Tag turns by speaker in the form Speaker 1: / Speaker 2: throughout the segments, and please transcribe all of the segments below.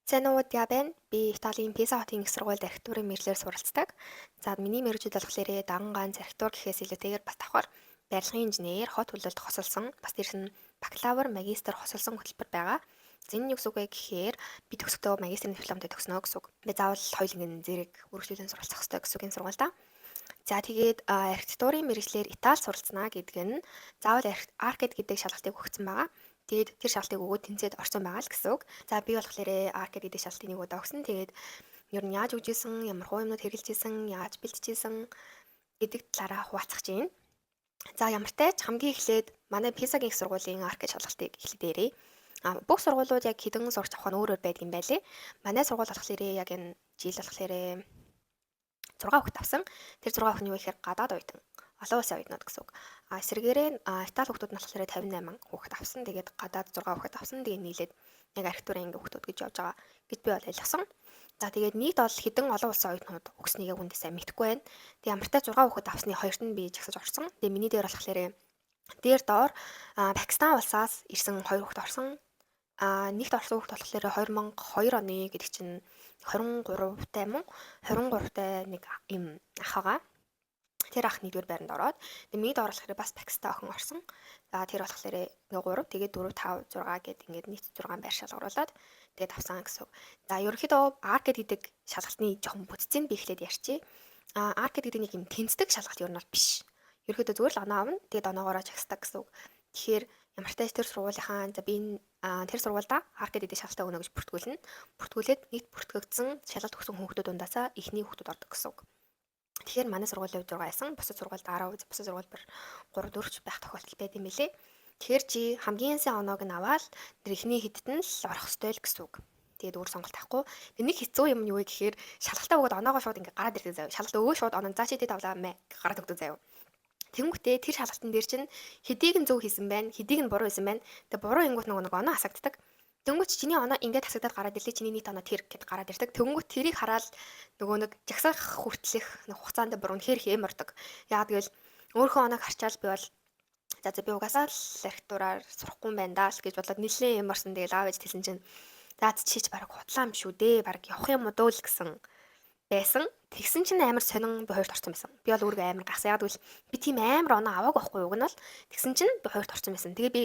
Speaker 1: Сайн уу, Дя байна. Би Италийн Пиза хотын их сургуульд архитектурын мэргэжлээр суралцдаг. За, миний мэргэжил болохоор даган ганц архитектур гэхээс илүүтэйгээр бас давхар барилгын инженер, хот төлөлт хосолсон, бас дээрс нь бакалавр, магистр хосолсон хөтөлбөр байгаа. За, энэ нь юу гэсэн үг вэ гэхээр би төгсөхдөө магистрийн дипломтой төгснө гэсэн үг. Би заавал хоёуланг нь зэрэг үргэлжлүүлэн суралцах ёстой гэсэн үг энэ сургуульдаа. За, тэгээд архитектурын мэргэжлээр Итали суралцнаа гэдэг нь заавал ARCAT гэдэг шалгалтыг өгсөн байгаа. Тэгээд тэр шалгалтыг өгөөд тэнцээд орсон байгаа л гэсэн үг. За, би болохоор ARCAT гэдэг шалгалтыг нэг удаа өгсөн. Тэгээд ер нь яаж өгч исэн, ямар хуу юмнууд хэрэглэж исэн, яаж бэлтжижсэн гэдэг талаараа хуваалцах гэж байна. За, ямартай ч хамгийн эхлээд манай Пизагийн их сургуулийн ARCAT шалгалтыг эхлээд яръя. А бүх сургуулиуд яг хэдэн сурагч авах нь өөр өөр байдаг юм байлээ. Манай сургууль болохоор яг энэ жил болохоор 6 хүүхэд авсан. Тэр 6 хүүхэд нь юу гэхээр гадаад оюутан, олон улсын оюутнууд гэсэн үг. А эсрэгээрээ Итали хүүхдүүд нь болохоор 58 хүүхэд авсан. Тэгээд гадаад 6 хүүхэд авсан. Тэгээд нийлээд яг архитектурын анги хүүхдүүд гэж явж байгаа гэж би бол ойлгосон. За, тэгээд нийт бол хэдэн олон улсын оюутнууд өгснийг яг үндэ сайн мэдэхгүй байна. Тэгээд ямартай 6 хүүхэд авсны хоёрт нь би жагсаж орсон. Тэгээд миний дээр болохоор дээр доор Пакистан улсаас ирсэн хоёр хүүхэд орсон. А нэгт орсон хүүхэд болохоор 2002 оны гэдэг чинь 23 тай мөн 23 тай нэг юм ах байгаа. Тэр ах нэгдүгээр байранд ороод, тэгээ миний доор болохоор бас Пакистан охин орсон. За, тэр болохоор ингээ 3, тэгээд 4, 5, 6 гэд ингээд нийт 6 байр шалгаруулад тэгээд авсан гэсэн. За, ерөнхийдөө ARCAT гэдэг шалгалтны жоохон бүтцийг би эхлээд ярьчих. А ARCAT гэдэг нэг юм тэнцдэг шалгалт ер нь бол биш. Ерөнхийдөө зүгээр л оноо авна. Тэгээд оноогоороо жагсдаг гэсэн үг. Тэгэхээр ямартай ч тэр сургуулийнхаа, за, би энэ тэр сургуульдаа ARCAT гэдэг шалгалтаа өгнө гэж бүртгүүлнэ. Бүртгүүлээд нийт бүртгэгдсэн шалгалт өгсөн хүүхдүүд дундаасаа эхний хүүхдүүд ордог гэсэн үг. Тэгэхээр манай сургуулийн хувьд 6 байсан. Бусад сургуульд 10, бусад сургууль бүр 3 4 ч байх тохиолдол байд юм билээ. Тэгэхээр чи хамгийн сайн оноог нь аваад тэр эхний хэдт нь л орох ёстой л гэсэн үг. Тэгээд өөр сонголт авахгүй. Тэр нэг хэцүү юм нь юу вэ гэхээр шалгалтаа өгөөд оноогоо шууд ингээ гараад ирдэг заяа. Шалгалт өгөө шууд оноо, за, чи тэд авлаа мэ гараад өгдөг заяа. Тэнгүүтээ тэр шалгалтын дээр чинь хэдийг нь зөв хийсэн байна, хэдийг нь буруу хийсэн байна. Тэгээ буруу ингүүт нөгөө нэг оноо хасагддаг. Тэнгүүт чиний оноо ингээд хасагдаад гараад ирлээ, чиний нийт оноо тэр гэд гараад ирдэг. Тэнгүүт тэрийг хараад нөгөө нэг жагсаах хүртлэх нэг хугацаанд бүр үнэхээр их эм ордог. Яагаад гэвэл өөрийнхөө оноог харчаал би бол за за, би угаасаа л архитектураар сурахгүй юм байна даа л гэж бодлоод нэлээд эм орсон. Тэгэл аав ээж хэлсэн чинь за, чи ч бараг худлаа юм шүү дээ. Бараг явах юм уу л гэсэн байсан. Тэгсэн чинь амар сонин, би хоёрт орсон байсан. Би бол өөрийгөө амар гайхсан. Яг гэвэл би тийм амар оноо аваагүй байхгүй юу нь бол тэгсэн чинь би хоёрт орсон байсан. Тэгээ би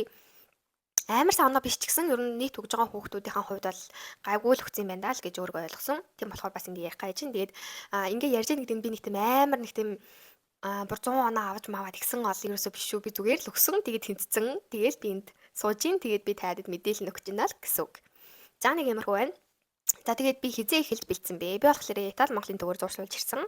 Speaker 1: амар сайн оноо биш ч гэсэн ер нь нийт өгж байгаа хүүхдүүдийн хувьд бол гайгүй л өгсөн юм байна даа л гэж өөрийгөө ойлгосон. Тийм болохоор бас ингэ ярих гай чинь. Тэгээд ингээ ярьж байгаа гэдэг нь би нэг тийм амар нэг тийм бүр 100 оноо авч маваад тэгсэн ол ерөөсөө биш шүү. Би зүгээр л өгсөн. Тэгээд тэнцсэн. Тэгээл би энд сууж ин. Тэгээд би тайдад мэдээлэл өгч байна л гэсэн үг. За, нэг юмархуу байна. За, тэгээд би хизээ эхэлж бэлдсэн бэ? Би болохоор Итали Монголын төвөөр зуршлуулж ирсэн.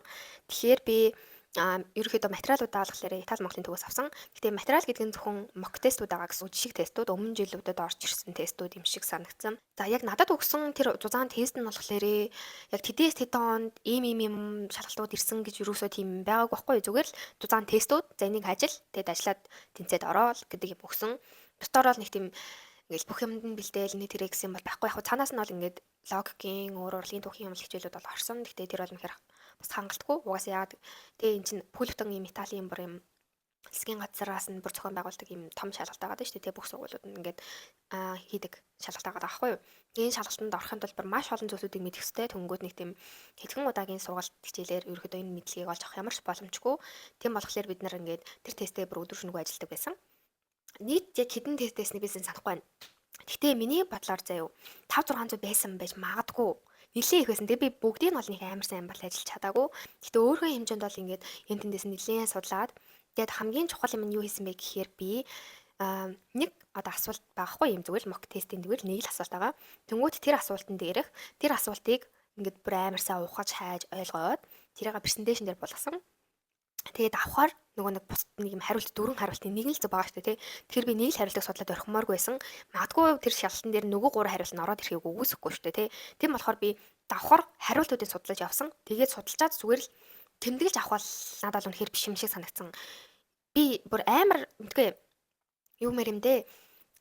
Speaker 1: Тэгэхээр би ерөнхийдөө материалуудаа болохоор Итали Монголын төвөөс авсан. Гэтэ материал гэдэг нь зөвхөн mock тестүүд байгаа гэсэн үг. Жишг тестүүд, өмнө жилүүдэд орж ирсэн тестүүд юм шиг санагдсан. За, яг надад өгсөн тэр зузаан тест нь болохоор яг тэдээс тэдэн онд ийм ийм юм шалгалтууд ирсэн гэж юусоо тийм байгаагүй байхгүй юу? Зүгээр л зузаан тестүүд, за, энийг ажил, тэгэд ажиллаад тэнцээд ороод гэдэг юм өгсөн. Бусдаар бол нэг тийм ингээл бүх юмд нь бэлдээл нэг тэрэ гэсэн юм бол байхгүй. Яг цаанаас нь бол ингээд логикийн, өөр урлагийн түүхийн юм хичээлүүд бол орсон. Гэхдээ тэр бол үнэхээр бас хангалтгүй. Угаасаа яагаад тэгээ эн чинь бүхэл бүтэн ийм Италийн бүр юм засгийн газараас нь бүр зохион байгуулдаг ийм том шалгалт байгаа шүү дээ. Тэгээ бүх сургуулиуд нь ингээд хийдэг шалгалт байгаа байхгүй юу? Энэ шалгалтанд орохын тулд бүр маш олон зүйлсүүдийг мэдэх ёстой. Тэнгүүд нэг тийм хэдхэн удаагийн сургалт хичээлээр ерөөхдөө энэ мэдлэгийг олж авах ямар ч боломжгүй. Тийм болохоор бид нар ингээд тэр тестээ бүр өдөр шөнөгүй ажилладаг байсан. Нийт яг хэдэн тест байсныг би санахгүй байна. Гэхдээ миний бодлоор заяа 5 600 байсан байж магадгүй. Нилээн их байсан. Тэгээ би бүгдийг нь бол нэг амар сайн бол ажиллаж чадаагүй. Гэхдээ өөрийнхөө хэмжээнд бол ингээд энэ тэндээс нилээн судлаад, тэгээд хамгийн чухал юм нь юу хийсэн бэ гэхээр би нэг одоо асуулт байхгүй юм, зүгээр л mock тестийн зүгээр нэг л асуулт байгаа. Тэнгүүт тэр асуултан дээрх тэр асуултыг ингээд бүр амар сайн ухаж хайж ойлгоод тэрийг presentation дээр болгосон. Тэгээд авахар нөгөө нэг бусд нэг юм хариулт, дөрвөн хариултын нэг нь л зөв байгаа шүү дээ, тий. Тэгэхээр би нэг л хариултыг судлаад орхимооргүй байсан. Магадгүй тэр шалгалтын дээр нөгөө гурван хариулт нь ороод ирэхийг үгүйсэхгүй шүү дээ, тий. Тийм болохоор би давхар хариултуудыг судлаж явсан. Тэгээд судалчаад зүгээр л тэмдэглэж авах бол надад бол үнэхээр биш юм шиг санагдсан. Би бүр амар мэдгүй юу мэр юм дээ,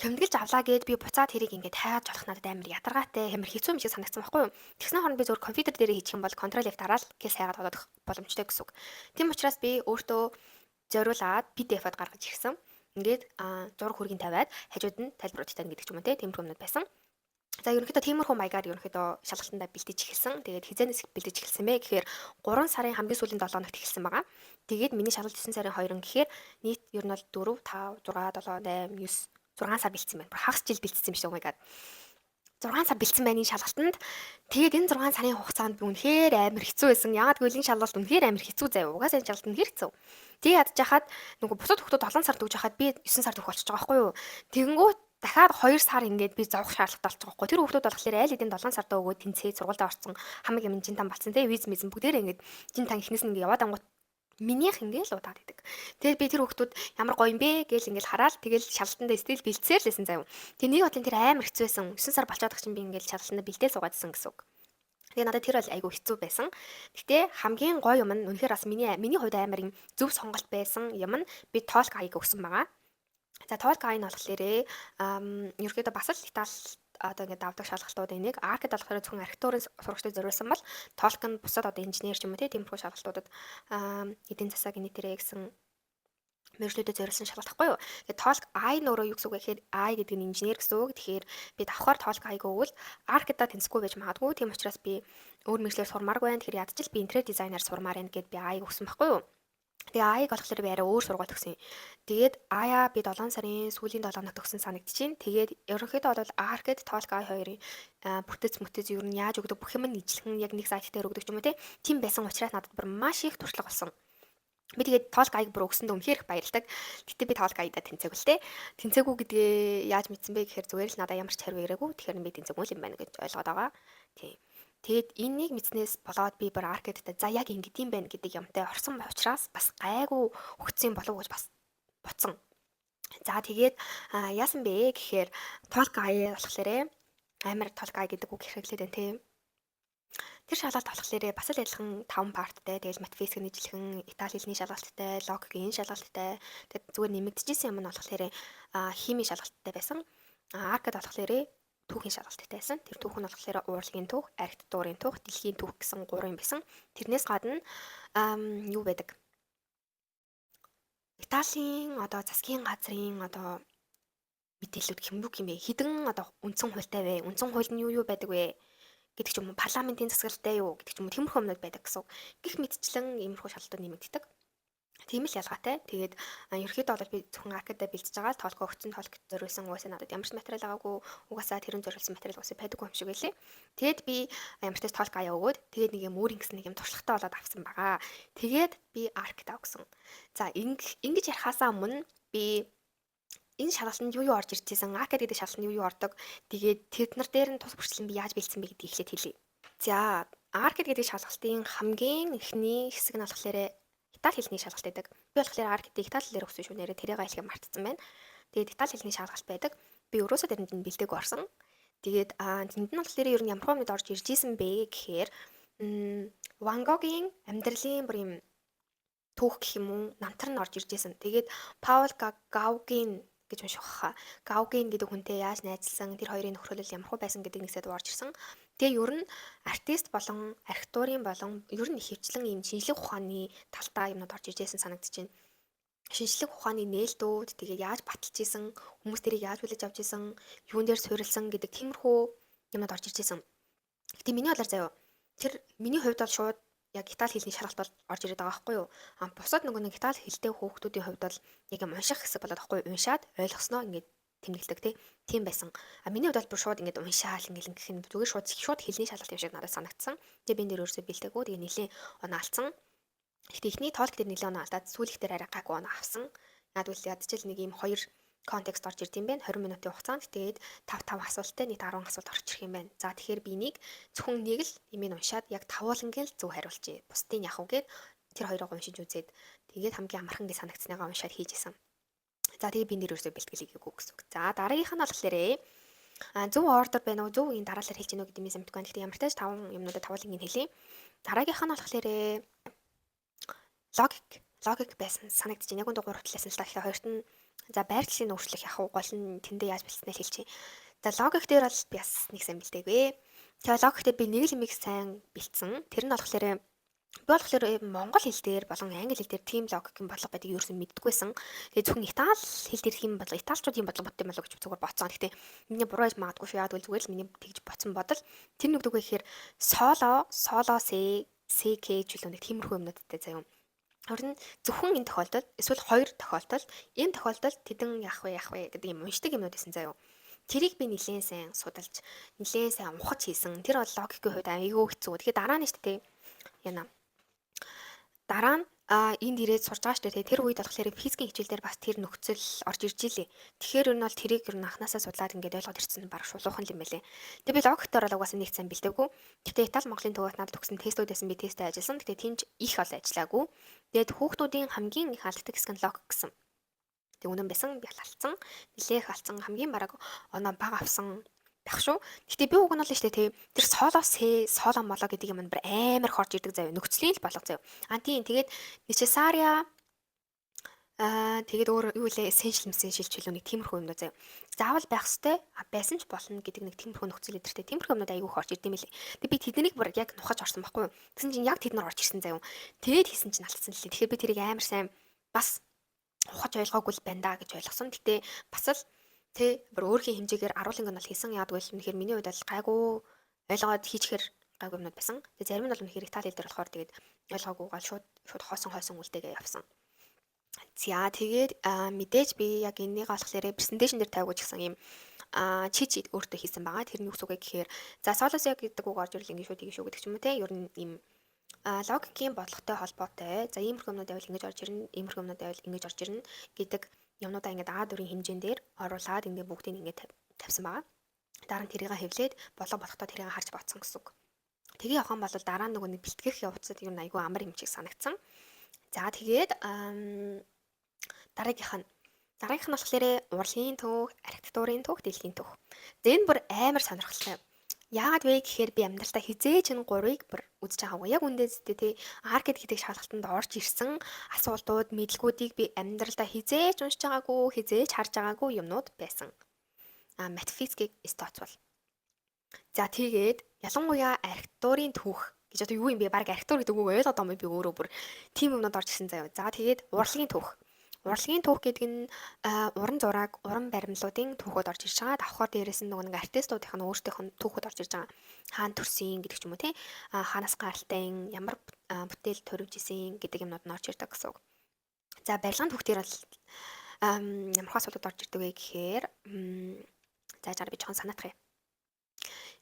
Speaker 1: тэмдэглэж авлаа гэд би буцаад тэрийг ингээд хайж олох надад амар ядаргаатай, амар хэцүү юм шиг санагдсан байхгүй юу. Тэгсэн хооронд би зөвхөн компьютер дээрээ хийчих юм бол Ctrl F дараал гэж хайгаад олох боломжтой гэсэн үг. Тийм учраас би өөртөө зориулаад PDF-ад гаргаж ирсэн. Ингээд зураг хөргийн тавиад хажууд нь тайлбаруудтай гэдэг ч юм уу те, тиймэрхүү юмнууд байсан. За, ерөнхийдөө тиймэрхүү маягаар ерөнхийдөө шалгалтандаа бэлдэж эхэлсэн. Тэгээд хизээнээс бэлдэж эхэлсэн бэ гэхээр 3 сарын хамгийн сүүлийн 7 хоногт эхэлсэн байгаа. Тэгээд миний шалгалт 9 сарын 2 гэхээр нийт ер нь бол 4, 5, 6, 7, 8, 9, 6 сар бэлдсэн байна. Бүр хагас жил бэлдсэн юм шиг, oh my god. 6 сар бэлдсэн байна энэ шалгалтанд. Тэгээд энэ 6 сарын хугацаанд би үнэхээр амар хэцүү байсан. Яагаад гэвэл энэ шалгалт үнэхээр амар хэцүү заяа. Угаасаа энэ шалгалт үнэхээр хэцүү. Тэгээ ядж хахад нөгөө бусад хүмүүс 7 сар дүүж хахад би 9 сар дүүх болчихж байгаа байхгүй юу. Тэгэнгүүт дахиад 2 сар ингээд би зовх шаардлагатай болчих байхгүй. Тэр хүүхдүүд болохоор аль хэдийн 7 сард өгөө тэнцээ сургуультай орсон, хамаг юм жин тан болцсон те, виз мизэн бүгдээрээ ингээд жин тан эхнээс нь ингээд яваад ангууд минийх ингээл удаад идэг. Тэгээд би тэр хүүхдүүд ямар гоё юм бэ гээл ингээл хараад тэгэл шалгалтандаа still бэлдсээр л байсан заяа. Тэгээ нэг бодлын тэр амар хэцүү байсан. 9 сар болчоод чинь би ингээл шалгалтандаа бэлдээл суугаадсэн гэсэн үг. Тэгээ надад тэр бол айгүй хэцүү байсан. Гэтэ хамгийн гоё юм нь, үнэхээр бас миний хувьд амар юм зөв сонголт байсан юм нь би TOLC I-г өгсөн байгаа. За, TOLC I нь болохоор ерөөхдөө бас л Итали одоо ингээд давдаг шалгалтуудын нэг. ARCAD болохоор зөвхөн архитектурын сурагчдад зориулсан бол TOLC нь бусад одоо инженер ч юм уу, тиймэрхүү шалгалтуудад, эдийн засаг энэ тэрэ гэсэн мэргэжлүүдэд зориулсан шалгалт байхгүй юу. Тэгээд TOLC I нь өөрөө юу гэсэн үг вэ гэхээр I гэдэг нь инженер гэсэн үг. Тэгэхээр би давхар TOLC I-г өгвөл ARCAD-а тэнцэхгүй байж магадгүй. Тийм учраас би өөр мэргэжлээр сурмааргүй байна. Тэгэхээр ядаж л би интерьер дизайнер сурмаар байна гэд би I-г өгсөн байхгүй юу. Тэгээ I-г болохоор би арай өөр сургууль төгсөн. Тэгээд I-аа би 7 сарын сүүлийн 7 хоногт өгсөн санагдчихээн. Тэгээд ерөнхийдөө бол ARCAD, TOLC I хоёрын бүтэц мүтэц ер нь яаж өгдөг бүх юм нь ижилхэн, яг нэг сайт дээр өгдөг ч юм уу, тийм байсан учраас надад бүр маш их туршлага болсон. Би тэгээд TOLC I-г бүр өгсөндөө үнэхээр их баярлдаг. Гэтэ би TOLC I-да тэнцээгүй л те. Тэнцээгүй гэдгээ яаж мэдсэн бэ гэхээр зүгээр л надад ямар ч хариу ирээгүй. Тэгэхээр би тэнцээгүй юм байна гэж ойлгоод байгаа. Тийм. Тэгээд энэнийг мэдснээс болоод би бүр ARCAD-тай за яг ингэдэм байх гэдэг юмтай орсон учраас бас гайгүй өгсөн болов уу гэж бас бодсон. За, тэгээд яасан бэ гэхээр TOLC I болохоор амар TOLC I гэдэг үг хэрэглээд байна тийм. Тэр шалгалт болохоор бас л адилхан 5 part тай. Тэгэл мат физик нийтлхэн, итали хэлний шалгалттай, логикийн шалгалттай. Тэгээд зүгээр нэмэгдэжсэн юм нь болохоор химийн шалгалттай байсан. ARCAD болохоор түүхийн шалгалттай байсан. Тэр түүх нь болохоор урлагийн түүх, архитектурын түүх, дэлхийн түүх гэсэн гурван юм байсан. Тэрнээс гадна юу байдаг? Италийн одоо засгийн газрын одоо мэдээллүүд гэх юм уу юм бэ? Хэдэн одоо үндсэн хуультай вэ? Үндсэн хуульд нь юу юу байдаг вэ гэдэг ч юм уу, парламентын засаглалтай юу гэдэг ч юм уу, тиймэрхүү юмнууд байдаг гэсэн. Гэх мэтчлэн иймэрхүү шалгалтууд нэмэгддэг. Тийм л ялгаатай. Тэгээд ерөөхдөө бол би зөвхөн ARCAD-а бэлдэж байгаа. TOLC өгсөн, TOLC зориулсан угаасаа надад ямар ч материал агаагүй. Угаасаа тэрэн зориулсан материал угаасаа байдаггүй юм шиг байлээ. Тэгээд би ямар ч TOLC I-аа өгөөд тэгээд нэг юм өөр ингэсэн нэг юм туршлагатай болоод авсан байгаа. Тэгээд би ARCAD-а өгсөн. За, ингэж ярихаасаа өмнө би энэ шалгалтанд юу юу орж ирж байсан, ARCAD гэдэг шалгалтанд юу юу ордог. Тэгээд тэд нар дээр нь тус бүрчлэн би яаж бэлдсэн бэ гэдгийг эхлээд хэлье. За, ARCAD гэдэг шалгалтын хамгийн эхний хэсэг нь болохоор Итали хэлний шалгалт байдаг. Би болохоор ARCAD-ийг Итали хэлээр өгсөн шүү нэрээ, тэрийг хэлхийг мартсан байна. Тэгээд Итали хэлний шалгалт байдаг. Би өөрөөсөө тэрэнд нь бэлдээгүй орсон. Тэгээд тэнд нь болохоор ер нь ямар юмнууд орж ирж исэн бэ гэхээр Ван Гогийн амьдралын бүр юм түүх гэх юм уу, намтар нь орж ирж исэн. Тэгээд Паул Гаугин гэж унших хаа. Гаугин гэдэг хүнтэй яаж найзалсан, тэр хоёрын нөхрөлөл ямар хөө байсан гэдэг нэгсэд орж ирсэн. Тэгээ ер нь артист болон архитектурын болон ер нь ихэвчлэн ийм шинжлэх ухааны талдаа юмнууд орж иж байсан санагдаж байна. Шинжлэх ухааны нээлтүүд, тэгээ яаж баталж исэн, хүмүүс тэрийг яаж хүлээж авч исэн, юун дээр суурилсан гэдэг тиймэрхүү юмнууд орж иж исэн. Гэтэ миний бодлоор заяа, тэр миний хувьд бол шууд яг итали хэлний шалгалт бол орж ирээд байгаа байхгүй юу. А бусад нөгөө нэг итали хэлтэй хүүхдүүдийн хувьд бол яг юм унших хэсэг болоод байхгүй, уншаад ойлгосноо ингээд тэмдэглэдэг тийм байсан. А миний хувьд бол бүр шууд ингээд уншаал ингээд ингэх нь зүгээр шууд шууд хэлний шалгалт юм шиг надад санагдсан. Тэгээ би энэ дээр өөрөөсөө бэлдээгүй. Тэгээ нэлээд оноо алдсан. Гэхдээ эхний TOLC дээр нэлээд оноо алдаад сүүлийнх дээр арай гайгүй оноо авсан. Яг үл ядчил нэг юм хоёр контекст орж ирд юм байна. 20 минутын хугацаанд тэгээд 5 5 асуулттай нийт 10 асуулт орж ирэх юм байна. За, тэгэхээр би нэг зөвхөн нэг л имийг уншаад яг тавуулангийн л зөв хариулжээ. Бусдыг яг уу гээд тэр хоёроо уншиж үзээд тэгээд хамгийн амархан гэж санагдсныгаа уншаад хийж исэн. За, тэгээд би нэр өөрсдөө бэлтгэл хийгээгүй гэсэн үг. За, дараагийнх нь болохоор зөв order байна уу, зөв энэ дараалал хэлж гинүү гэдэг юм мэдгүй байна. Гэхдээ ямар ч тааш таван юмнуудад тавуулангийг хэлье. Дараагийнх нь болохоор логик байсан санагдаж байна. Яг үндэ гурав талаас нь л та. Тэгэхээр хоёрт нь за байрлалын өөрчлөх яг гол нь тэндээ яаж бэлдснээ хэлчихье. За, логик дээр бол би бас нэг сайн бэлдээгүй. Тэгээ логик дээр би нэг л юмыг сайн бэлдсэн. Тэр нь болохоор Би болохоор монгол хэл дээр болон англи хэл дээр тийм логикийн бодлого байдгийг ерөөсөн мэддэггүйсэн. Тэгээ зөвхөн итали хэл дээр тийм бодлого, италичууд тийм бодлого боддог юм болоо гэж зүгээр бодсон. Гэхдээ миний буруу байж магадгүй шүү. Яг зүгээр л миний тэгж бодсон бодол. Тэр нэг үг гэхээр solo, solo se, se che ч үлээ нэг тиймэрхүү юмнуудтай заяа. Өөр нь зөвхөн энэ тохиолдолд эсвэл хоёр тохиолдолд, энэ тохиолдолд тэдэн яах вэ, яах вэ гэдэг юм уншдаг юмнууд байсан заяа. Тэрийг би нэлээд сайн судалж, нэлээд сайн ухаж хийсэн. Тэр бол логикийн хувьд айгүй хэцүү. Тэгэхээр дараа нь шүү дээ. Яна. Дараа нь энд ирээд сурж байгаа шүү дээ. Тэр үед болохоор физикийн хичээл дээр бас тэр нөхцөл орж ирж илээ. Тэгэхээр ер нь бол тэрийг ер нь анханасаа судлаад ингээд ойлгоод ирсэн баг шулуухан юм байлээ. Тэгээ би логиктоор бол угаасаа нэг сайн бэлдээгүй. Гэтэ Итали Монголын төвөт надад өгсөн тестүүд байсан, би тестээ ажилласан. Гэтэ тийм ч их ол ажиллаагүй. Тэгээд хүүхдүүдийн хамгийн их алддаг хэсэг нь логик гэсэн. Тэг үнэн байсан, би алдсан. Нилээх алдсан, хамгийн бараг оноо бага авсан байх шүү. Гэтэ би уг нь бол шүү дээ тий. Тэр solo se, solo моло гэдэг юм бүр амар хорж ирдэг заяа. Нөхцөлийн л болго заяа. А тийм, тэгээд necessaria, тэгээд өөр юу лээ, essential essential ч илүү нэг тиймэрхүү юмнууд заяа. Заавал байх ёстой, байсан ч болно гэдэг нэг тиймэрхүү нөхцөл эдэртэй тиймэрхүү юмнууд айгүй их орж ирд юм лээ. Тэгээд би тэднийг бүр яг нухаж орсон байхгүй юу. Тэгсэн чинь яг тэд нар орж ирсэн заяа. Тэгээд хийсэн чинь алдсан лээ. Тэгэхээр би тэрийг амар сайн бас ухаж ойлгоогүй л байна да гэж ойлгосон. Гэтэ бас л тэ бүр өөрхийн хэмжээгээр арууланг нь бол хийсэн. Яг гэвэл үнэхээр миний хувьд бол гайгүй ойлгоод хийчихэр гайгүй юмнууд байсан. Тэгээ зарим нь бол үнэхээр итали хэл дээр болохоор тэгээд ойлгоогүйгаал шууд шууд хоосон хойсон үлдээгээ явсан. За, тэгээд мэдээж би яг энэнийг болохоор presentation дээр тавиуг гэсэн юм cheat sheet өөртөө хийсэн байгаа. Тэр нь юу гэсэн үг вэ гэхээр за solo se гэдэг үг орж ирэл ингэ шүү, тийм шүү гэдэг ч юм уу те. Ер нь ийм логикийн бодлоготой холбоотой. За, иймэрхүү юмнууд байвал ингэж орж ирнэ, иймэрхүү юмнууд байвал ингэж орж ирнэ гэдэг юмнуудаа ингээд А4-ийн хэмжээн дээр оруулаад ингээд бүгдийг ингээд тавьсан байгаа. Дараа нь тэрийг хэвлээд болго болохдоо тэрийг харж бодсон гэсэн үг. Тэгээ явах юм бол дараа нь нөгөө нэг бэлтгэх явцад юм айгүй амар юм шиг санагдсан. За, тэгээд дараагийнх нь болохоор урлагийн түүх, архитектурын түүх, дэлхийн түүх. За, энэ бүр амар сонирхолтой. Яагаад вэ гэхээр би амьдралдаа хэзээ ч энэ гурвыг бүр үзэж байгаагүй. Яг үндэ зү тий Arcade гэдэг шалгалтанд орж ирсэн асуултууд, мэдлгүүдийг би амьдралдаа хэзээ ч уншиж байгаагүй, хэзээ ч харж байгаагүй юмнууд байсан. А матфизикийг тооцвол. За, тэгээд ялангуяа архитектурын түүх гэж одоо юу юм бэ? Бараг архитектур гэдэг үг ойлгоод байгаа юм би өөрөө бүр тийм юмнууд орж ирсэн заяа. За, тэгээд урлагийн түүх. Урлагийн түүх гэдэг нь уран зураг, уран баримлуудын түүхүүд орж ирж байгаа. Давхар дээрээс нь нөгөө нэг артистуудын нь өөрсдийнх нь түүхүүд орж ирж байгаа. Хаана төрсөн гэдэг ч юм уу тий. Хаанаас гаралтай, ямар бүтээл төрөвж исэн гэдэг юмнууд нь орж ирдэг гэсэн үг. За, барилгын түүх дээр бол ямар асуудлууд орж ирдэг вэ гэхээр за жаа би жоохон санаатах юм.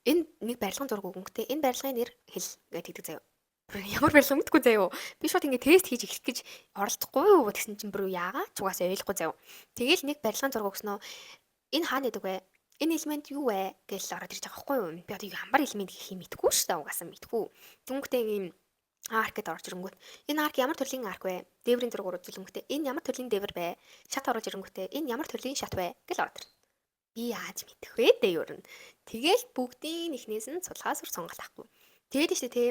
Speaker 1: Энэ нэг барилгын зураг өгөнгөтэй энэ барилгын нэр хэл гэдэг заяа. Ямар барилга мэдгүй заяо. Би шууд ингээ тест хийж эхлэх гэж оролдохгүй юу гэсэн чинь бүр яагаад ч угаасаа ойлгохгүй заяо. Тэгэл нэг барилгын зураг өгснөө энэ хаана гэдэг вэ? Энэ элемент юу вэ гэж ороод ирж байгаа байхгүй юу? Би одоо ямар элемент гэх юм мэдгүй шүү дээ, угаасаа мэдгүй. Дүнхтэй ийм арк гэдээ орж ирэнгүүт энэ арк ямар төрлийн арк вэ? Дээврийн зураг үзүүлэнгүүтээ энэ ямар төрлийн дээвэр вэ? Шат оруулж ирэнгүүтээ энэ ямар төрлийн шат вэ гэж ороод ирнэ. Би яаж мэдэх вэ дээ ер нь. Тэгэл бүгдийн эхнээс нь судалгаа сүр сонголт авахгүй. Тэгээд шүү дээ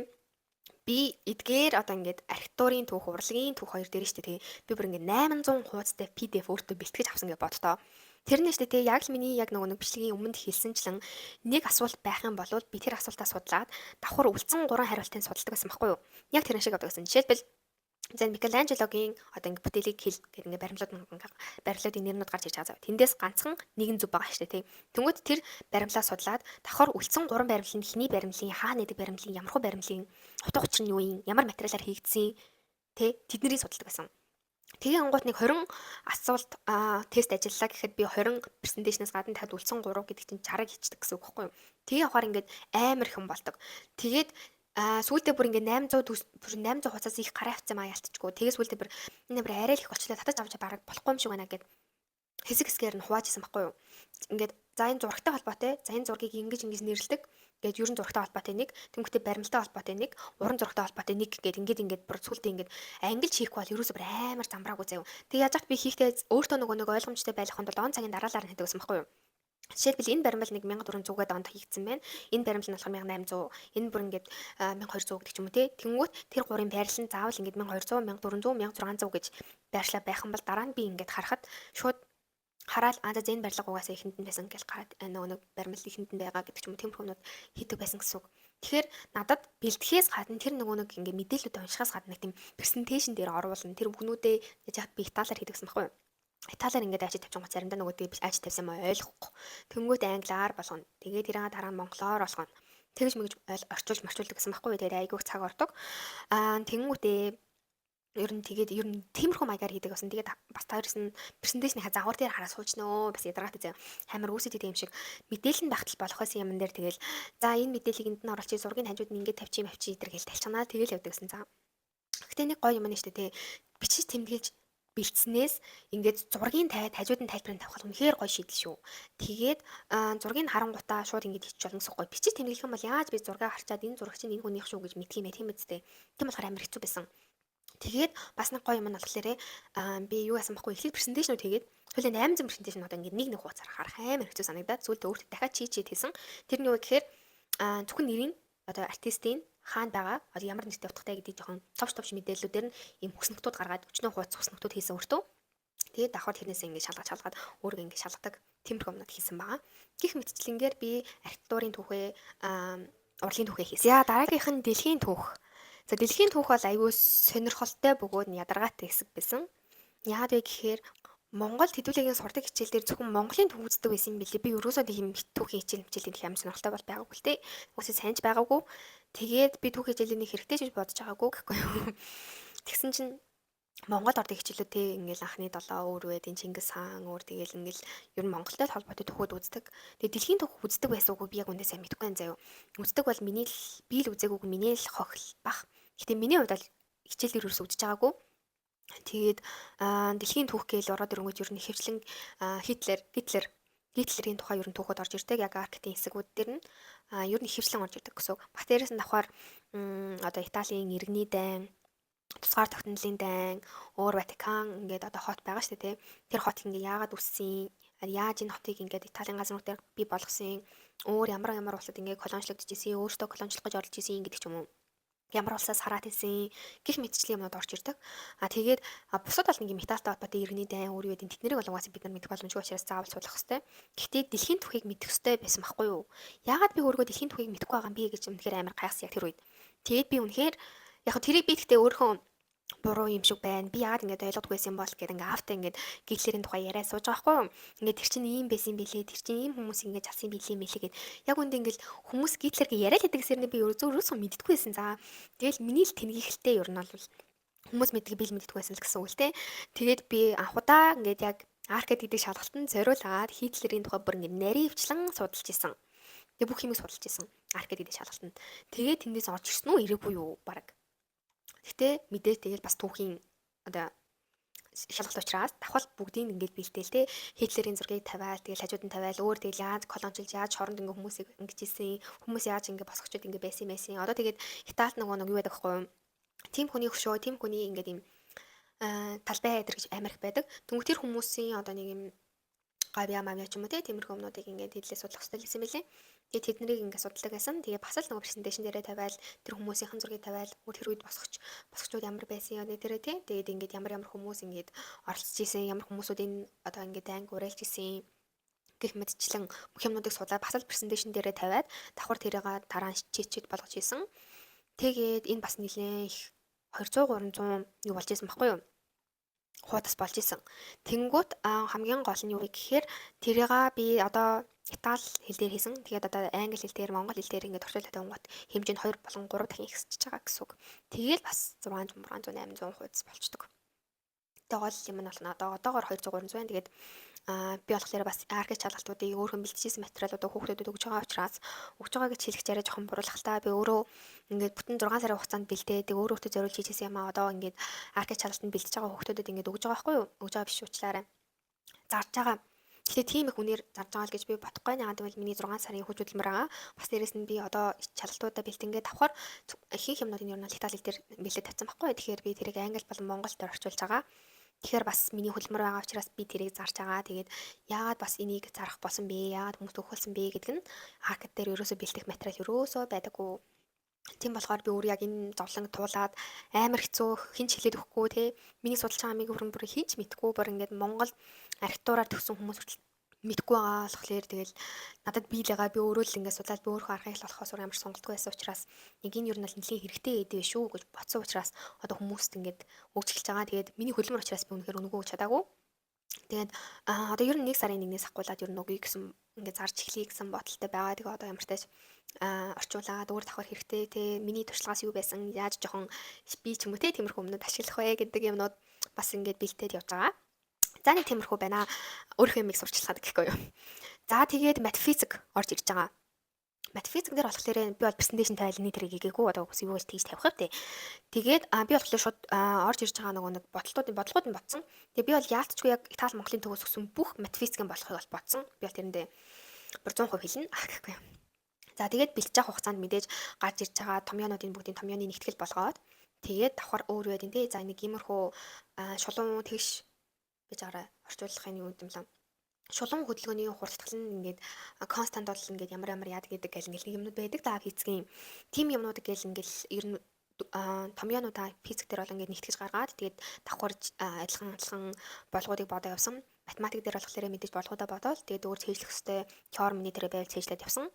Speaker 1: би эдгээр одоо ингээд архитектурын түүх, урлагийн түүх хоёр дээр шүү дээ. Би бүр ингээд 800 хуудастай PDF өөртөө бэлтгэж авсан гэж боддоо. Тэр нь шүү дээ яг л миний яг нөгөө нэг бичлэгийн өмнөд хэлсэнчлэн нэг асуулт байх юм бол би тэр асуултаа судлаад давхар үлдсэн гурван хариултыг судалдаг байсан байхгүй юу? Яг тэр шиг авдаг байсан. Жишээлбэл, за Микеланджелогийн одоо ингээ бүтээлийг хэл гэдэг ингээ баримлууд баримлуудын нэрнүүд гарч ирж байгаа зав. Тэндээс ганцхан нэгэн зүв байгаа шүү дээ тий. Тэнгүүд тэр баримлаа судлаад давхар үлдсэн гурван баримлын хиний баримлын, хаана нэдэг баримлын, ямархуу баримлын, утга учир нь юу юм, ямар материалаар хийгдсэн тий тэднийг судалдаг байсан. Тэгээ ангууд нэг 20 асуулт тест ажиллалаа гэхэд би 20 presentation ээс гадна дахиад үлдсэн 3 гэдэг чинь 60 хийчдэг гэсэн үг байхгүй юу. Тэгээ явахаар ингээд амар их юм болдог. Тэгээд сүүлдээ бүр ингээд 800 бүр 800 хуцаас их гараа авцсан маа ялтчгүй. Тэгээ сүүлдээ бүр энэ бүр арай л их болчлоо, татаж авч бараг болохгүй юм шиг байна гэд хэсэг хэсгээр нь хувааж исэн байхгүй юу. Ингээд за энэ зурагтай холбоотой, за энэ зургийг ингэж ингэж нэрлэдэг гээд ер нь зурагтай холбоотой нэг, тэнгуүтэй баримлалтай холбоотой нэг, уран зурагтай холбоотой нэг гээд ингээд ингээд бүр сүултээ ингээд ангилж хийхгүй бол ерөөсөө бүр амар замбраагүй заяа. Тэг яаж би хийхдээ өөртөө нөгөө нэг ойлгомжтой байлгахын тулд он цагийн дараалал нь хийдэг гэсэн байхгүй юу. Жишээлбэл, энэ баримлал нэг 1400-аад онд хийгдсэн байна. Энэ баримлал нь болохоор 1800, энэ бүр ингээд 1200 гэдэг ч юм уу те. Тэнгүүт тэр гурийн байрлал нь заавал ингээд 1200, 1400, 1600 гэж байршлаа байх юм бол дараа нь би ингээд харахад шууд хараад аа за энэ барилга угаасаа эхэнд нь байсан гэж гараад нөгөө нэг баримлал эхэнд нь байгаа гэдэг ч юм уу тиймэрхүү юмнууд хийдэг байсан гэсэн үг. Тэгэхээр надад бэлтгэхээс гадна тэр нөгөө нэг ингээ мэдээллүүдээ уншихаас гадна нэг тийм презентацийн дээр оруулна. Тэр үгнүүдээ яаж яхад би италиар хийдэг гэсэн байхгүй юу? Италиар ингээд айчид тавьчихсан заримдаа нөгөө тэгээ айч тавьсан юм ойлгохгүй. Тэнгүүт англиар болгоно. Тэгээд тэрийг дараа нь монголоор болгоно. Тэгж мэгж орчуулж марчуулдаг гэсэн байхгүй юу? Тэгээд айгүйх цаг ордог. Аа тэнгүүтээ ер нь тэгээд ер нь тиймэрхүү маягаар хийдэг байсан. Тэгээд бас та хоёроос нь презентацийнхаа загвар дээр хараа суучнөө. Бас ядаргаатай заяа. Амар үүсэт идэм юм шиг мэдээлэл нь багтал болох байсан юмн дээр тэгэл за энэ мэдээллийг энд нь оруулчих, зургийн хажууд нь ингээд тавьчих, авчи энэ гэл талчнаа тэгэл явдаг гэсэн за. Гэтэ нэг гоё юм нь шүү дээ. Бичиж тэмдэглэж бэлдснээс ингээд зургийн тайд хажууд нь тайлбарыг тавих бол үнэхээр гоё шийдэл шүү. Тэгээд зургийг харангуутаа шууд ингээд хийчих болно гэсэн гоё. Бичиж тэмдэглэх юм бол яаж би зургийг харчаад энэ зураг чинь энэ хүнийх шүү гэж мэдх юм бэ тийм үстэй. Тийм болохоор амар хэцүү байсан. Тэгээд бас нэг гоё юм нь болохоор би юу яасан бахгүй эхлээд презентацнууд хийгээд сүүлийн 800 презентацийн одоо ингээд нэг нэг хуудасаар харах амар хэцүү санагдаад сүүлдээ өөртөө дахиад чи чи хийсэн. Тэр нь юу гэхээр зөвхөн нэрийг одоо артистийн хаана байгаа одоо ямар нэртэй утгатай гэдгийг жоохон товч товч мэдээллүүдээр нь ийм хүснэгтүүд гаргаад өчнөө хуудас хүснэгтүүд хийсэн өөртөө. Тэгээд давхар тэрнээс ингээд шалгаж шалгаад өөрийгөө ингээд шалгадаг тиймэрхүү юмнууд хийсэн байгаа. Гэх мэтчлэнгээр би архитектурын түүхээ урлагийн түүхээ хийсэн. За дараагийнх нь дэлхийн түүх. За дэлхийн түүх бол айгүй сонирхолтой бөгөөд ядаргаатай хэсэг байсан. Яагаад вэ гэхээр Монгол хэдүүлээгийн сурдаг хичээл дээр зөвхөн Монголын түүх үздэг байсан юм билээ. Би ерөөсөө тийм түүхийн хичээл хичээлийн их амар сонирхолтой бол байгаагүй л дээ. Үгүй сайн ч байгаагүй. Тэгээд би түүх хичээлийн нэг хэрэгтэй ч гэж бодож байгаагүй гэхгүй юу. Тэгсэн чинь Монгол ордог хичээлүүд те ингээл анхны долоо өөр байдیں۔ Чингис хаан өөр тэгэл ингээл ер нь Монголтой л холбоотой түүхүүд үздэг. Тэгээ дэлхийн түүх үздэг байсан үгүй би яг үндэ сайн мэдэхгүй байна заяа. Үздэг бол миний л би л үзээгүй миний л хохил бах. Гэтэ миний хувьд бол хичээл дээр ерөөсөө үзэж байгаагүй. Тэгээд дэлхийн түүх гээл ороод ирэнгүүт ер нь ихэвчлэн Хитлер, Гитлерийн тухай ер нь түүхүүд орж ирдэг. Яг Арктикийн хэсгүүд дээр нь ер нь ихэвчлэн орж ирдэг гэсэн үг. Бас дээрээс нь давхар одоо Италийн иргэний дайн, тусгаар тогтнолын дайн, өөр Ватикан ингээд одоо хот байгаа шүү дээ, тэ. Тэр хот ингээд яагаад үссэн, яаж энэ хотыг ингээд Италийн газар нутгаар бий болгосон, өөр ямар ямар улсад ингээд колоничлогдож исэн, өөртөө колоничлох гэж оролдож исэн гэдэг ч юм уу. Ямар улсаас хараад исэн гих мэтчлийн юмнууд орж ирдэг. А тэгээд бусад бол нэг металтай холбоотой иргэний дайн өөр юу гэдэг тэднэрийг бол угаасаа бид нар мэдэх боломжгүй учраас заавал судлах хэрэгтэй. Гэхдээ дэлхийн түүхийг мэдэх хэрэгтэй байсан байхгүй юу? Яагаад би өөрийгөө дэлхийн түүхийг мэдэхгүй байгаа юм бэ гэж үнэхээр амар гайхсан яг тэр үед. Тэгээд би үнэхээр яг тэрийг би гэхдээ өөрийнхөө буруу юм шиг байна. Би яагаад ингэж ойлгодгүй байсан бол гэдэг ингээ аавтай ингээд Гитлерийн тухай яриа сууж байгаа байхгүй юу? Ингээд тэр чинь ийм байсан билээ. Тэр чинь ийм хүмүүс ингэж алсан билээ мэлээ гэд. Яг үндэ ингээл хүмүүс Гитлергээ яриа л гэдэг гэсэрнэ би өөрөө өөрөөсөө мэддэггүй байсан. За тэгэл миний л тэнхихэлтэй ер нь бол хүмүүс мэддэг би л мэддэггүй байсан л гэсэн үг л те. Тэгээд би анхудаа ингээд яг Аркад гэдэг шалгалтанд зориулаад Хитлерийн тухай бүр ингээд нарийвчлан судалж исэн. Тэгээ бүх юмыг судалж исэн. Аркад гэдэг шалгалтанд. Тэгээд тэндээс орж ирсэн үү ирээгүй юу баг. Гэтэ мэдээ тэгэл бас түүхийн одоо шалгалт учраас давхал бүгдийг ингээд бэлтээл те Хитлерийн зургийг тавиал тэгэл хажууд нь тавиал өөр тэгэл яаж колончилж яаж шоронд ингээ хүмүүсийг ингэж исэн хүмүүс яаж ингээ босгочод ингээ байсан байсан. Одоо тэгээд Италид нөгөө нэг юу байдаг байхгүй юу? Тим хүний хөшөө, тим хүний ингээд юм талбай эдэр гэж амар их байдаг. Тэнгүү тэр хүмүүсийн одоо нэг юм гавья мавья ч юм уу те тиймэрхүү юмнуудыг ингээд хэдлээ судлах хэрэгтэй гэсэн мэлээ. Тэгээд тэднийг ингээд судалдаг байсан. Тэгээ бас л нөгөө презентацийн дээрээ тавиал тэр хүмүүсийн зургийг тавиал өөр тэр үед босгочууд ямар байсан юм тэрэ те. Тэгээд ингээд ямар ямар хүмүүс ингээд оролцож исэн, ямар хүмүүсүүд энэ одоо ингээд анги уриалж исэн гэх мэтчлэн бүх юмнуудыг судлаад бас л презентацийн дээрээ тавиад давхар тэрийг дараа нь чичэд болгож исэн. Тэгээд энэ бас нэлээд их 200 300 юу болж исэн баггүй юу? Хуудас болж исэн. Тэнгүүт хамгийн гол нь юу вэ гэхээр тэрийг би одоо Итали хэл дээр хийсэн. Тэгээд одоо англи хэл дээр, монгол хэл дээр ингээд орчуулаад тавингуут хэмжээ нь 2 болон 3 дахин ихсэж байгаа гэсэн үг. Тэгээл бас 600, 600, 800 хуудас болчдөг. Тэгээ гол юм нь болно. Одоо одоогоор 200 300 байна. Тэгээд би болохоор бас архив шалгалтуудыг өөрхөн бэлтжижсэн материалуудыг хүүхдүүдэд өгж байгаа учраас өгж байгаа гэж хэлэх арай жоохон буруулах та. Би өөрөө ингээд бүтэн 6 сарын хугацаанд бэлдээ. Тэгээ өөрөө өөртөө зориулж хийжсэн юм аа. Одоо ингээд архив шалгалтанд бэлтэж байгаа хүүхдүүдэд ингээд өгж байгаа байхгүй юу? Өгж байгаа биш уучлаарай. Зарж байгаа. Гэтэ тийм их үнээр зарж байгаа л гэж би бодохгүй. Яагаад гэвэл миний 6 сарын хүч хөдөлмөр байгаа. Бас дээрэс нь би одоо шалгалтуудаа бэлтэнгээ давхар ихэнх юмнуудын ер нь Итали хэл дээр бэлдээ тавьсан байхгүй. Тэгэхээр би тэрийг англи болон монгол дээр орчуулж байгаа. Тэгэхээр бас миний хөдөлмөр байгаа учраас би тэрийг зарж байгаа. Тэгээд яагаад бас энийг зарах болсон бэ? Яагаад хүмүүст өгөх болсон бэ гэдг нь аркад дээр ерөөсөө бэлтгэх материал ерөөсөө байдаггүй. Тийм болохоор би өөр яг энэ зовлон туулаад амар хэцүү хин ч хэлээд өгөхгүй те. Миний судалж байгаа амийг бүрэн бүр хин ч мэдгүй бүр ингээд Монгол архитектураар төгссөн хүмүүс хүртэл Мэдгүй байгаа болохоор тэгэл надад биелээгаа би өөрөө л ингээд судлаад би өөрөө аргыг л олохоос өөр ямар сонголтгүй байсан учраас нэг энэ ер нь бол нэлээд хэрэгтэй гэдэг шүү гэж бодсон учраас одоо хүмүүст ингээд өгч эхэлж байгаа. Тэгээд миний хөдөлмөр учраас би үнэхээр үнэгүй өгч чадаагүй. Тэгээд одоо ер нь 1 сарын 1-ээс ахгуулаад ер нь өгье гэсэн, ингээд зарж эхлэе гэсэн бодолтой байгаа. Тэгээ одоо ямар тач орчуулаад өөр давхар хэрэгтэй те, миний туршлагаас юу байсан, яаж жоохон би ч юм уу те, тиймэрхүү юмнууд ашиглах вэ гэдэг юмнууд бас ингээд бэлтээд явж байгаа. За, нэг тиймэрхүү байна. Өөрийнхөө юмыг сурчлахад гэхгүй юу. За, тэгээд матфизик орж ирж байгаа. Матфизик дээр болохоор би бол presentation тавиал тэрийг хийгээгүй, одоо юу гэж тэгж тавих вэ. Тэгээд би болохоор шууд орж ирж байгаа нөгөө нэг бодлогууд нь бодсон. Тэгээ би бол яалтчгүй яг Итали Монголын төгөөс өгсөн бүх матфизикийн болохыг бол бодсон. Би бол тэрэндээ бүр 100% хэлнэ гэхгүй юу. За, тэгээд бэлтж явах хугацаанд мэдээж гарч ирж байгаа томьёонуудын бүгдийн томьёоны нэгтгэл болгоод, тэгээд давхар өөр байдیں۔ Те, за, нэг иймэрхүү шулуун тэгш гэж арай орчуулахын юу юм лээ, шулуун хөдөлгөөний хурдтгал нь ингээд constant бол ингээд ямар ямар яадаг гэдэг гэл ингээд нэг юмнууд байдаг да, физикийн. Тим юмнууд гэл ингээд ер нь томьёонуудаа физик дээр бол ингээд нэгтгэж гаргаад, тэгээд давхар адилхан адилхан болгоодыг бодоо явсан. Математик дээр болохоор мэдээж болгоудаа бодоол, тэгээд өөр цээжлэх хэвээр теоремны дээр байвал цээжлээд явсан.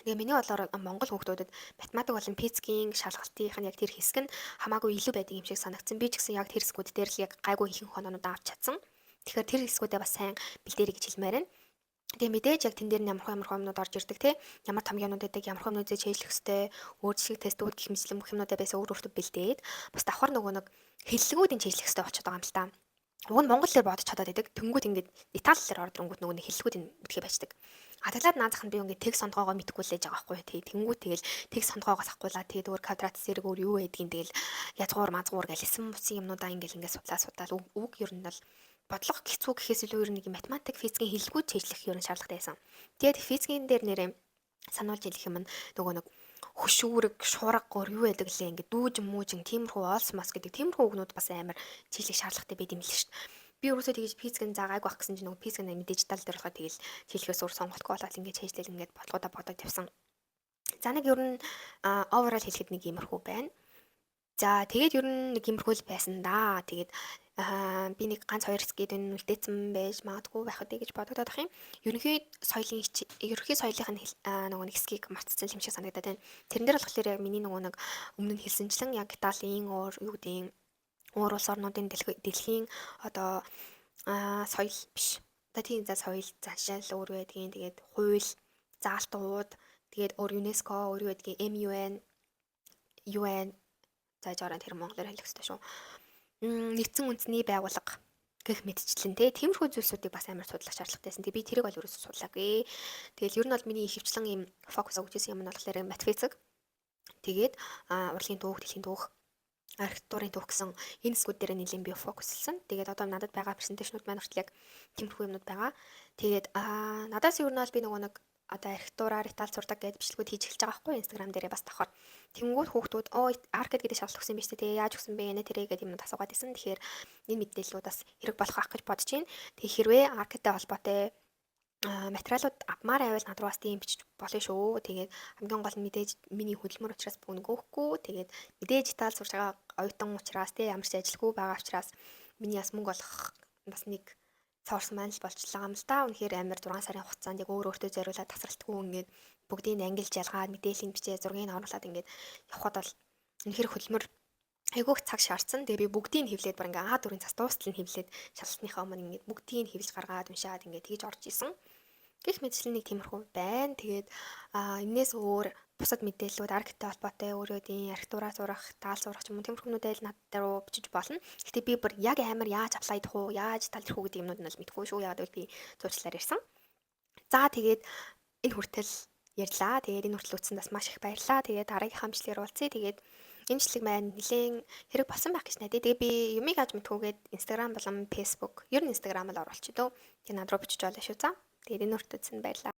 Speaker 1: Тэгээ миний бодлоор Монгол хүүхдүүдэд математик болон физикийн шалгалтынх нь яг тэр хэсэг нь хамаагүй илүү байдаг юм шиг санагдсан. Би ч гэсэн яг тэр хэсгүүд дээр л яг гайгүй ихэнх оноонууд авч чадсан. Тэгэхээр тэр хэсгүүдээ бас сайн бэлдээрэй гэж хэлмээр байна. Тэгээ мэдээж яг тэн дээр нь ямар ямар юмнууд орж ирдэг те, ямар томьёонууд байдаг, ямар юмнуудыг чэйжлэх хэвтэй, өөр жишг тестүүд гэх мэтлэн бүх юмнуудаа байсан өөр өөртөө бэлдээд, бас давхар нөгөө нэг хэллэгүүдийн чэйжлэх хэвтэй болчиход байгаа юм л та. Уг нь монгол дээр бодож чадаад байдаг. Тэнгүүд ингээд италиар ороод ирэнгүүт нөгөө нэг хэллэгүүдийн мэдхээ байчдаг. А тэглаад наазах нь би ингээд тэг сондгоогоо мэдэхгүй л ээж байгаа байхгүй тий. Тэнгүүд тэгэл тэг сондгоогоос ахгуулаа, тэгээд өөр квадрат зэрэг өөр юу байдгийг, тэгэл язгуур мазгуур гэл эсэн буцын юмнуудаа ингээд ингээд судлаа судлаад үг ер нь бол бодлого хэцүү гэхээс илүү ер нь нэг математик, физикийн хэллэгүүд чэйжлэх ер нь шаардлагатай байсан. Тэгээд физикийн дээр нэрээ сануулж хэлэх юм нь нөгөө нэг хөшүүрэг, шуурга гор юу байдаг лээ, ингээд дүүжинмүүжин тиймэрхүү олс мос гэдэг тиймэрхүү үгнүүд бас амар чиглэх шаардлагатай байд юм л шүү дээ. Би өөрөөсөө тэгэж физик нь заагайг байх гэсэн чинь нөгөө физик нь дижитал дээр болохоор тэгэл чиглэхээс өөр сонголтгүй болоод ингээд чэйжлэл ингээд бодлогоудаа бодоод явсан. За, нэг ер нь overall хэлэхэд нэг иймэрхүү байна. За, тэгээд ер нь нэг иймэрхүү л байсан да. Тэгээд би нэг ганц хоёр хэсгээд энэ үлдээсэн байж магадгүй байх үү гэж бодогдоод ах юм. Ерөнхий соёлын нөгөө нэг хэсгийг мартцсан юм шиг санагдаад байна. Тэрэн дээр болохоор яг миний нөгөө нэг өмнө нь хэлсэнчлэн яг Италийн, өөр юу гэдгийг, өөр улс орнуудын, дэлхийн одоо соёл биш. Одоо тийм, за, соёл заншаал өөр байдгийн. Тэгээд хууль, заалтууд, тэгээд өөр ЮНЕСКО, өөр юу байдгийг, MUN, UN, за, жаараа тэр монголоор хэлэх хэрэгтэй шүү. Нэгдсэн үндэсний байгууллага гэх мэтчлэн те, тиймэрхүү зүйлсүүдийг бас амар судлах шаардлагатай байсан. Тэгээ би тэрийг бол ерөөсөө судлаагүй. Тэгэл ер нь бол миний ихэвчлэн ийм фокус өгч ирсэн юм нь болохоор матфизик. Тэгээд урлагийн түүх, дэлхийн түүх, архитектурын түүх гэсэн энэ хэсгүүд дээр нэлийн би фокуслсан. Тэгээд одоо надад байгаа presentation ууд маань хүртэл яг тиймэрхүү юмнууд байгаа. Тэгээд надаас ер нь бол би нөгөө нэг одоо архитектураар Итали сурдаг гэж бичлэгүүд хийж эхэлж байгаа байхгүй, Instagram дээрээ бас давхар. Тэнгүүд хүүхдүүд "Оо, Arcade гэдэг шалгалт өгсөн юм биш үү? Тэгээ яаж өгсөн бэ? Нэ тэрэ" гэдэг юмнууд асуугаад исэн. Тэгэхээр энэ мэдээллүүд бас хэрэг болох ах гэж бодож байна. Тэгээ хэрвээ Arcade-тэй холбоотой материалууд авмаар байвал над руу бас тийм бичиж болно шүү. Тэгээд хамгийн гол нь мэдээж миний хөдөлмөр учраас өгөхгүй. Тэгээд мэдээж Итали сурж байгаа оюутан учраас те, ямар ч ажилгүй байгаа учраас миний бас мөнгө олох бас нэг source маань л болчлаа юм л да. Үнэхээр амар 6 сарын хугацаанд яг өөр өөртөө зориулаад тасралтгүй ингээд бүгдийг ангилж ялгаад, мэдээллийн бичээ, зургийг оруулаад ингээд явхад бол үнэхээр хөдөлмөр айгүйх цаг шаардсан. Тэгээ би бүгдийг хэвлээд бүр ингээ А4-ийн цас дуустал нь хэвлээд, шалгалтныхаа өмнө ингээд бүгдийг хэвлж гаргаад уншаад ингээд тэгж орж исэн. Гэх мэтчлэн нэг тиймэрхүү байна. Тэгээд энээс өөр бусад мэдээллүүд архитектуртай холбоотой өөрөөдийн архитектураа сурах, таал сурах ч юм уу, тиймэрхүү юмнуудаа над дээр руу бичиж болно. Гэтэ би бүр яг амар яаж apply дах уу, яаж тал ирэх үү гэдэг юмнууд нь бол мэдэхгүй шүү. Яг гэвэл би зуучлаар ирсэн. За, тэгээд энэ хүртэл ярьлаа. Тэгээд энэ хүртэл үзсэнд бас маш их баярлалаа. Тэгээд дараагийнхаа бичлэгээр уулзъя. Тэгээд энэ бичлэг маань нэлээд хэрэг болсон байх гэж найдаа. Тэгээ би юмыг аж мэдхүүгээд Instagram болон Facebook, ер нь Instagram л оруулчих дөө. Тэгээ над руу бичиж болно шүү. За. Тэгээд энэ хүртэл үзсэнд баярлалаа.